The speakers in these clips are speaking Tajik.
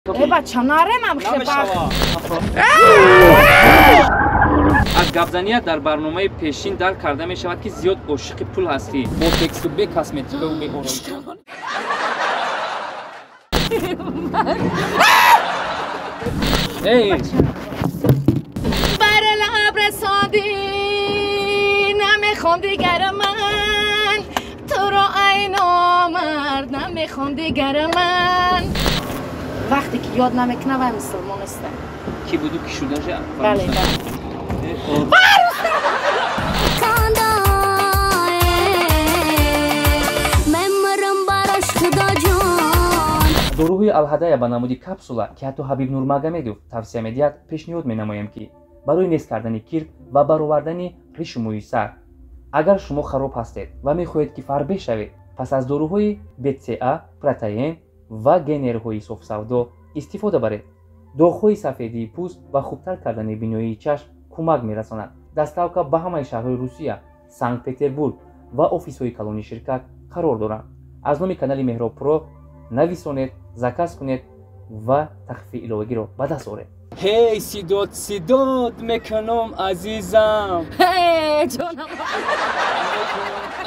Бача нарем хебах. Аз гапзания дар барномаи пешин дарк карда мешавад, ки зиёд ошиқи пул ҳастӣ. Бо тексту бе косметикаву бе ороиш. Эй! Бар лаб расондӣ, намехом дигар ман. Туро ай номард, намехом дигар ман. Вақте ки ёд намекунам, вай мусулмон неста. Ки буду ки шудаша? Бале, бале. Доруҳои Алҳадая ба намуди капсула, ки ҳатто Ҳабиб Нурмагомедов тавсия медиҳад, пешниҳод менамоем, ки барои нест кардани кирк ва баровардани ришу мӯи сар. Агар шумо хароб ҳастед ва мехоҳед, ки фарбеҳ шавед, пас аз доруҳои БЦА, протеин ва генерҳои софсавдо истифода баред. Доғҳои сафедии пӯст ва хубтар кардани биноии чашм кӯмак мерасонад. Доставка ба ҳамаи шаҳрҳои Русия, Санкт-Петербург ва офисҳои калони ширкат қарор доранд. Аз номи канали Меҳроб Про нависонед, заказ кунед ва тахфифи иловагиро ба даст оред. Ҳей, сидод сидод мекунам, азизам. Ҳей, ҷонам.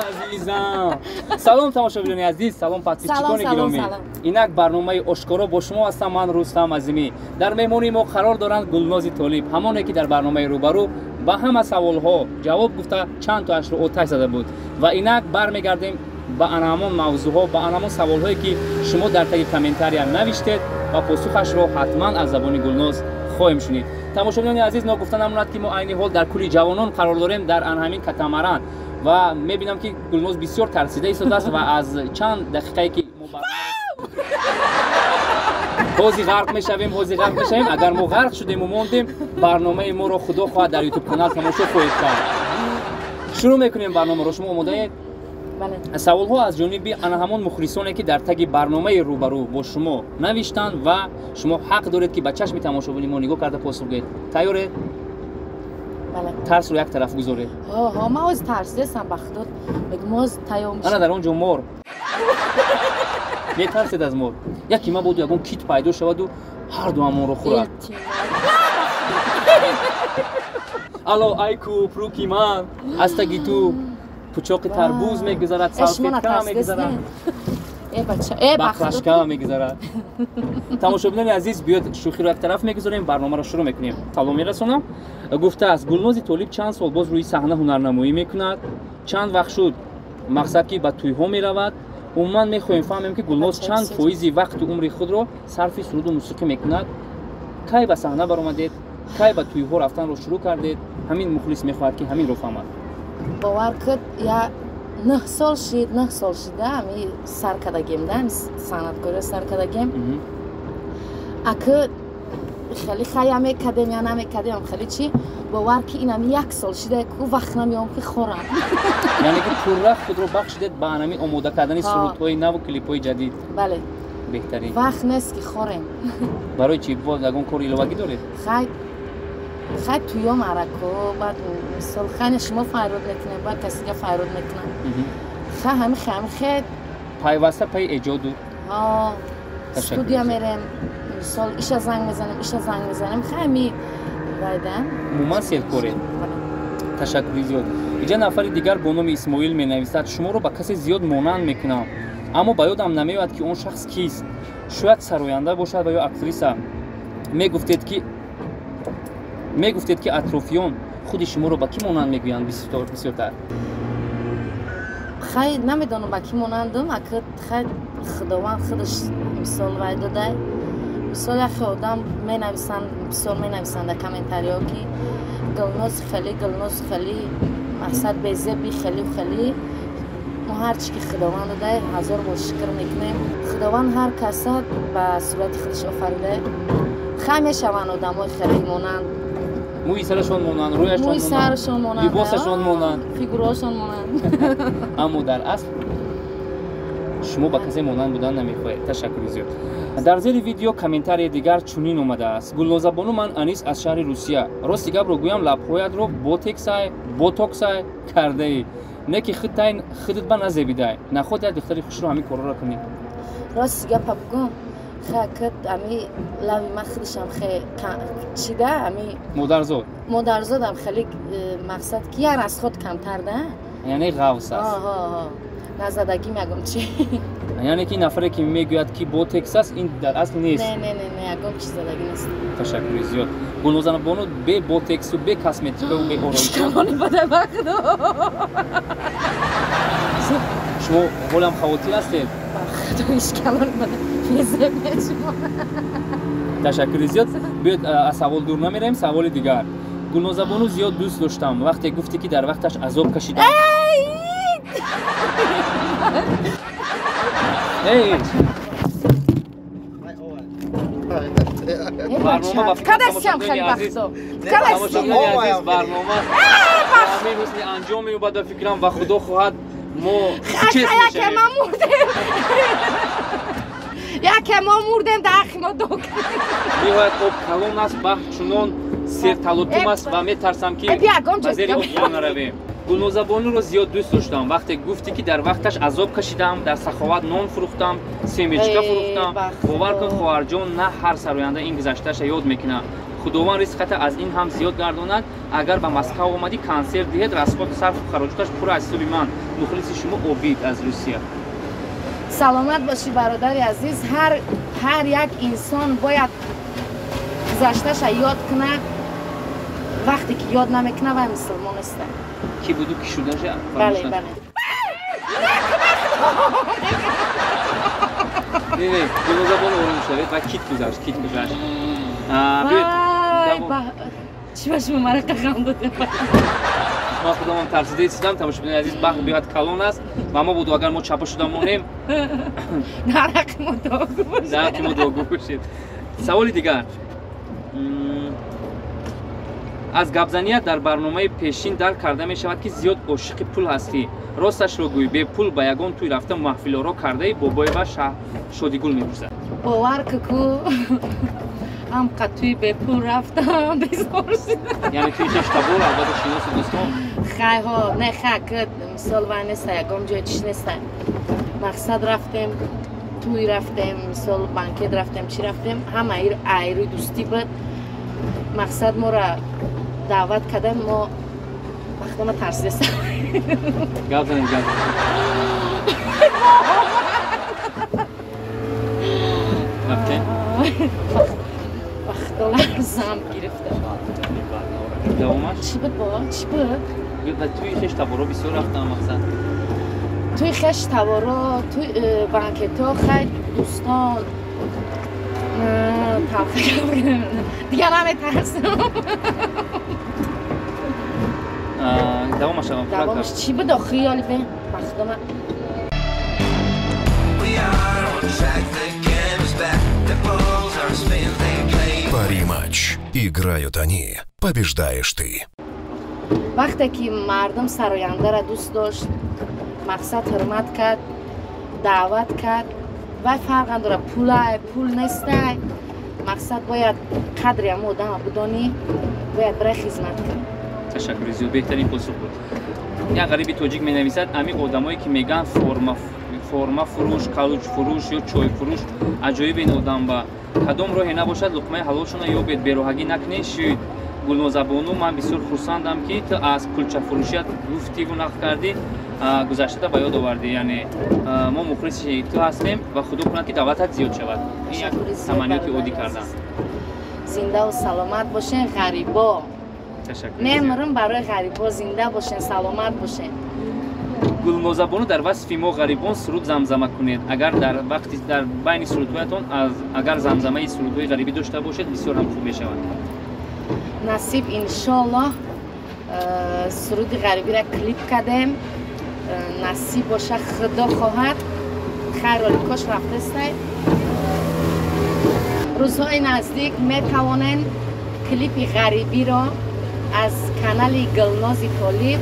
Азизам. Салом, тамошобинони азиз, салом, подписчикони гиромӣ. Инак барномаи ошкоро бо шумо ҳастам ман, Рустам Азимӣ. Дар меҳмонии мо қарор доранд Гулнози Толиб, ҳамоне ки дар барномаи рӯбарӯ ба ҳама саволҳо ҷавоб гуфта чанд тоашро оташ зада буд. Ва инак бармегардем ба ана ҳамон мавзӯъҳо, ба ана ҳамон саволҳое, ки шумо дар таги комментария навиштед ва посухашро ҳатман аз забони Гулноз хоҳем шунид. Тамошобинони азиз, ногуфта намонад, ки мо айни ҳол дар кӯли ҷавонон қарор дорем, дар ан ҳамин катамаран, ва мебинам, ки Гулноз бисёр тарсида истодааст ва аз чанд дақиқае ки мо ҳозир ғарқ мешавем, ҳозир ғарқ мешавем. Агар мо ғарқ шудему мондем, барномаи моро, худо хоҳад, дар ютуб канал тамошо хоҳед кард. Шурӯъ мекунем барномаро. Шумо омодаед? Саволҳо аз ҷониби ана ҳамон мухлисоне, ки дар таги барномаи рӯбарӯ бо шумо навиштанд, ва шумо ҳақ доред, ки ба чашми тамошобини мо нигоҳ карда посух гӯед. Тайёред? Тарсро як тараф гузоред. Ман ҳозир тарсидастам, ба худо мегӯм, ҳозир тайёр. Ана дар он ҷо мор. Метарсед аз мор? Яке мабоду ягон кит пайдо шаваду ҳар дуамонро хӯрад. Алло, ай кӯпруки ман, аз таги ту пучоқи тарбуз мегузарад, салфетка мегузарад, баклашка мегузарад. Тамошобинони азиз, биёд, шӯхиро як тараф мегузорем, барномаро шурӯъ мекунем. Салом мерасонам. Гуфтааст: Гулнози Толиб чанд сол боз рӯи саҳна ҳунарнамоӣ мекунад? Чанд вақт шуд, мақсад, ки ба тӯйҳо меравад? Умуман мехоҳем фаҳмем, ки Гулноз чанд фоизи вақту умри худро сарфи суруду мусиқӣ мекунад. Кай ба саҳна баромадед? Кай ба тӯйҳо рафтанро шурӯъ кардед? Ҳамин мухлис мехоҳад, ки ҳаминро фаҳмад. Бовар куд, я 9 сол шид, 9 сол шида ами сар кардагем да, ами санъаткориро сар кардагем. Аки хеле хая мекардем я намекардем, хеле чи, бовар ки инами як сол шида ку вақт намеём, ки хӯрам. Яъне ки пурра худро бахшидед ба анами омода кардани сурудҳои наву клипҳои ҷадид? Бале. Беҳтарин. Вақт нест, ки хӯрем. Барои чи? Боз ягон кори иловагӣ доред? Хай, хай, туё марако, баъд мисол хайне шумо файрод мекунем, баъд касига файрод мекунам. Хай, ҳами хе. Пайваста пайи эҷоду. Студия мерем, мисол иша занг мезанем, иша занг мезанем, хай ҳами вайда. Умуман серкоред. Ташаккури зиёд. Иҷа нафари дигар бо номи Исмоил менависад: шуморо ба касе зиёд монанд мекунам, аммо ба ёдам намеояд, ки он шахс кист. Шояд сароянда бошад ва ё актриса. Мегуфтед, ки атрофиён худи шуморо ба кӣ монанд мегӯянд бисёртар? Хай, намедонам, ба кӣ монандам. Ака, хай, худованд худаш мисол вай додай. Мисол, яхе одам менависанд, бисёр менависанд дар комментариҳо, ки Гулноз хеле, Гулноз хеле, мақсад безеби, хеле хеле. Мо ҳар чи ки худованд додай, ҳазор бор шукр мекунем. Худованд ҳар каса ба сурати худаш офарида. Хай, мешаванд одамои хеле монанд. Мӯи сарашон монанд, рӯяшон. Мӯи сарашон монанд. Либосашон монанд. Фигураошон монанд. Аммо дар асл шумо ба касе монанд будан намехоҳед. Ташаккури зиёд. Дар зери видео комментарии дигар чунин омадааст: Гулнозабону, ман Анис аз шаҳри Русия. Рости гапро гӯям, лабҳоятро ботексай, ботоксай кардаӣ, не ки худат ба назебидай. Наход як духтари хушро ҳамин корҳоро кунӣ? Рости гапа бигӯм. Хакат ами лави ма худашам хе чида ами модарзод. Модарзодам хеле мақсад ки яр аз худ камтар да? Яъне ғавс аст. Ҳо. Назадагӣ мегум чи. Яъне ки нафаре ки мегӯяд ки ботекс аст, ин дар асл нест. Не, не, не, не, ягон чиз задагӣ нест. Ташаккури зиёд. Гулноза бону бе ботексу бе косметикаву бе ороиш. Калони бада бахто. Шумо ҳолам хавотир ҳастед? Бахто ишкалони бада. Ташаккури зиёд. Биёед аз савол дур намеравем, саволи дигар. Гулнозабону зиёд дӯст доштам. Вақте гуфтӣ ки дар вақташ азоб кашидам. Эй! Барнома ба фикр тамошобинони азиз, тамошобинони азиз, барнома ҳамин ҳусни анҷом меёбад ба фикрам ва худо хоҳад мо чиз мешавем. Яке мо мурдем, дар ахи мо док. Ниҳоят об калон аст, баҳр чунон серталотум аст ва метарсам ки ба зери об фурӯ наравем. Гулнозабонуро зиёд дӯст доштам. Вақте гуфтӣ ки дар вақташ азоб кашидам, дар саховат нон фурӯхтам, семечка фурӯхтам. Бовар кун хоҳарҷон, на ҳар сароянда ин гузашташа ёд мекунад. Худованд ризқата аз ин ҳам зиёд гардонад. Агар ба Москва омадӣ, консерт диҳед, расходу сарфу хароҷоташ пурра аз ҳисоби ман. Мухлиси шумо Обид аз Русия. Саломат бошӣ бародари азиз. Ҳар як инсон бояд гузашташа ёд кунад. Вақте ки ёд намекунад, вай мусулмон нест. Ки буду ки шудаша? Бале, бале. Не, не, Гулнозабону ором шавед ва кит гузашт, кит гузашт. Чӣ ба шумо мара қағам додем? Ман худамам тарсида истодам, тамошобинони азиз, баҳр биёяд калон аст ва мо буду агар мо чапа шуда монем, дар ҳаққи мо дуогӯ бошед. Дар ҳаққи мо дуогӯ бошед. Саволи дигар. Аз гапзаният дар барномаи пешин дарк карда мешавад ки зиёд ошиқи пул ҳастӣ. Росташро гӯй, бепул ба ягон тӯй рафта маҳфилоро кардаи? Бобоева Шодигул мепурсад. Бовар куку, ҳамқа тӯи бепул рафтам, безор шудам. Яъне тӯи хештабор, албатта шиносу дӯстон? Хайҳо, не хак, мисол вай неста, ягон ҷой чиш неста. Мақсад рафтем, тӯй рафтем, мисол банкет рафтем, чӣ рафтем, ҳама айрӯи дӯстӣ буд. Мақсад моро даъват кардем, мо вақте ма тарсидастам. Гап занед, гап занед. Рафтем? Вақто ларзам гирифта. Давомаш? Чӣ буд бо? Чӣ буд? Ба тӯи хештаборо бисёр рафтам мақсад. Тӯи хештаборо, тӯи банкетҳо, хай дӯстон дигар наметарсам. Давомаш. Давомаш чӣ буд охи ёли бе? Вақто ма Париматч. Играют они, побеждаешь ты. Вақте ки мардум сарояндаро дӯст дошт, мақсад ҳурмат кард, даъват кард, вай фарқ надорад пулай, пул нестай. Мақсад бояд қадри ҳама одама бидонӣ, бояд барои хизмат кунӣ. Ташаккури зиёд, беҳтарин посух буд. Як ғариби тоҷик менависад: ами одамое ки мегӯянд форма фурӯш, калуч фурӯш ё чой фурӯш, аҷоиб ин одам ба кадом роҳе набошад луқмаи ҳалолшона ёбед, бероҳагӣ накунед шуд. Гулнозабону, ман бисёр хурсандам ки ту аз кулчафурӯшият гуфтиву нақл кардӣ, гузаштата ба ёд овардӣ. Яъне мо мухлиси ту ҳастем ва худо кунад ки давлатат зиёд шавад. Ин як таманниёти оддӣ кардам. Зиндаву саломат бошен, ғарибо. Мемирам барои ғарибо, зинда бошен, саломат бошен. Гулнозабону, дар васфи мо ғарибон суруд замзама кунед. Агар дар вақти дар байни сурудҳоятон агар замзамаи сурудҳои ғарибӣ дошта бошед, бисёр ҳам хуб мешавад. Насиб, иншоаллоҳ, суруди ғарибиро клип кардем. Насиб боша, худо хоҳад, хайр роликош рафтестай. Рӯзҳои наздик метавонен клипи ғарибиро аз канали Гулнози Толиб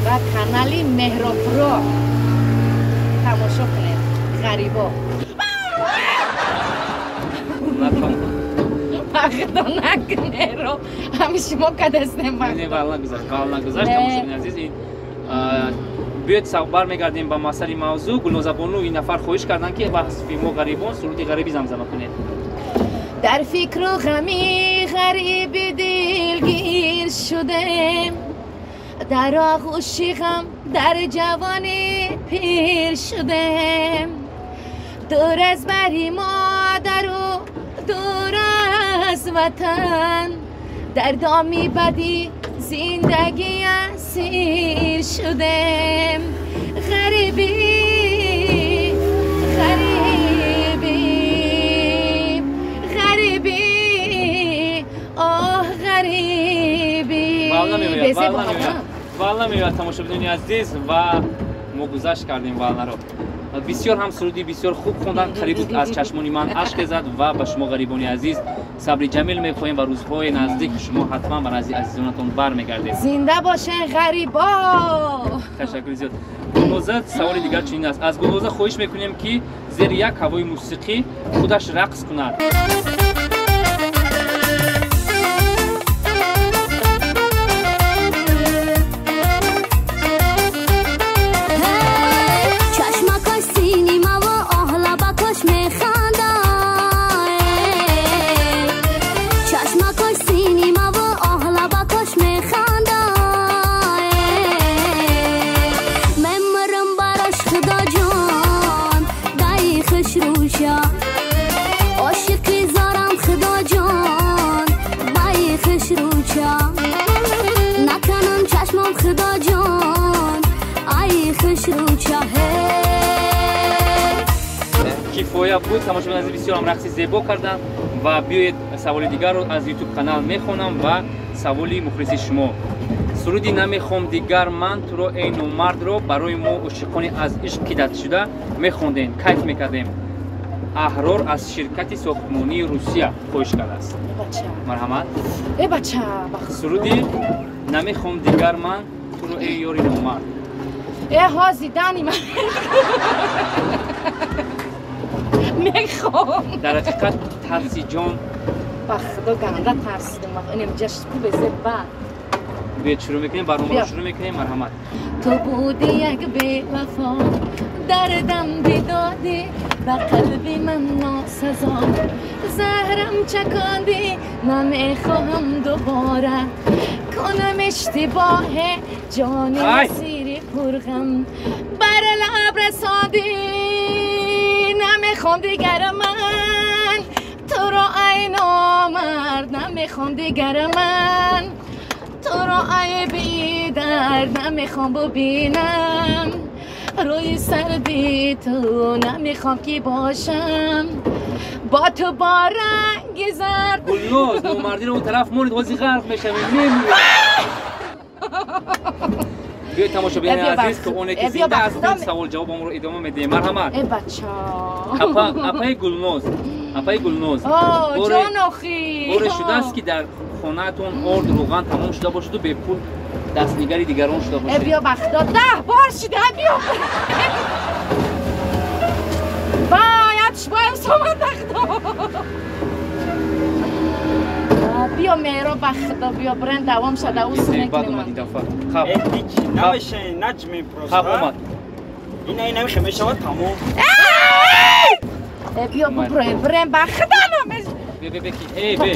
ва канали Меҳробро тамошо кунед. Ғарибо. Бахто накунеро. Ҳами шумо кадастем. Не, вал нагузашт, вал нагузашт, тамошобини азиз, ин Биёед бармегардем ба масъали мавзӯъ. Гулнозабону ин нафар хоҳиш карданд, ки васфи мо ғарибон суруди ғарибӣ замзама кунед. Дар фикру ғами ғариби дилгир шудем, дар оғӯши ғам дар ҷавонӣ пир шудем. Дур аз бари модару дур аз ватан, дар доми бадӣ зиндагӣ асир шудем. Ғарибӣ, ғарибӣ, ғарибӣ, оҳ ғарибӣ. Валла меояд, тамошобинони азиз, ва мо гузашт кардем валларо. Бисёр ҳам суруди бисёр хуб хондан, қариб буд аз чашмони ман ашк зад. Ва ба шумо ғарибони азиз сабри ҷамил мехоҳем ва рӯзҳои наздик шумо ҳатман ба назди азизонатон бармегардед. Зинда бошен ғарибо. Ташаккури зиёд. Гулноза, саволи дигар чунин аст. Аз Гулноза хоҳиш мекунем, ки зери як ҳавои мусиқӣ худаш рақс кунад. Кифоя буд. Тамошобинони азиз, бисёр ҳам рақси зебо карданд. Ва биёед саволи дигарро аз ютуб канал мехонам ва саволи мухлиси шумо. Суруди намехом дигар ман туро эй номардро барои мо ошиқони аз ишқ кидат шуда мехондем, кайф мекардем. Аҳрор аз ширкати сохтмонии Русия хоҳиш кардааст. Марҳамат. Суруди намехом дигар ман туро эй ёри номард. Э ҳози дани ман мехом. Дар ҳақиқат тарси ҷон. Ба худо ганда тарсидам. Инем ҷашн безеб бад. Биёед шурӯъ мекунем, барномаро шурӯъ мекунем. Марҳамат. Ту буди як бевафо, дардам бидодӣ, ба қалби ман носазо. Заҳрам чакондӣ, намехоҳам дубора кунам иштибоҳе, ҷони асири пурғам бар лаб расондӣ. Намехоҳам дигар ман туро ай номард, намехоҳам дигар ман туро ай бедард, намехоҳам бубинам рӯи сарди ту, намехоҳам ки бошам бо ту бо ранги зард. Гулноз, номардиро он тараф монед, ҳозир ғарқ мешавем, мемирем. Биёед тамошобинони азиз, то оне ки зинда ҳастем савол ҷавобамонро идома медиҳем. Марҳамат. Э бача. Апаи Гулноз, апаи Гулноз. Ҷон охи. Боре шудааст, ки дар хонаатон орд рӯған тамом шуда бошаду бепул дастнигари дигарон шуда бошед? Э биё ба худо, 10 бор шуда, биё. Бояд шумоям соман дақдо. Биё меҳро, ба худо, биё бренд давом шада, ус мекунем. Хаб. Намеша, наҷми просто. Хаб омад. Ина намеша мешавад тамом. Э биё буброем, бренд ба худо намеш. Бе бе бе ки, эй бе.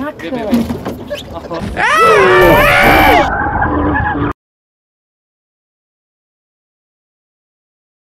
Накун. Бе бе.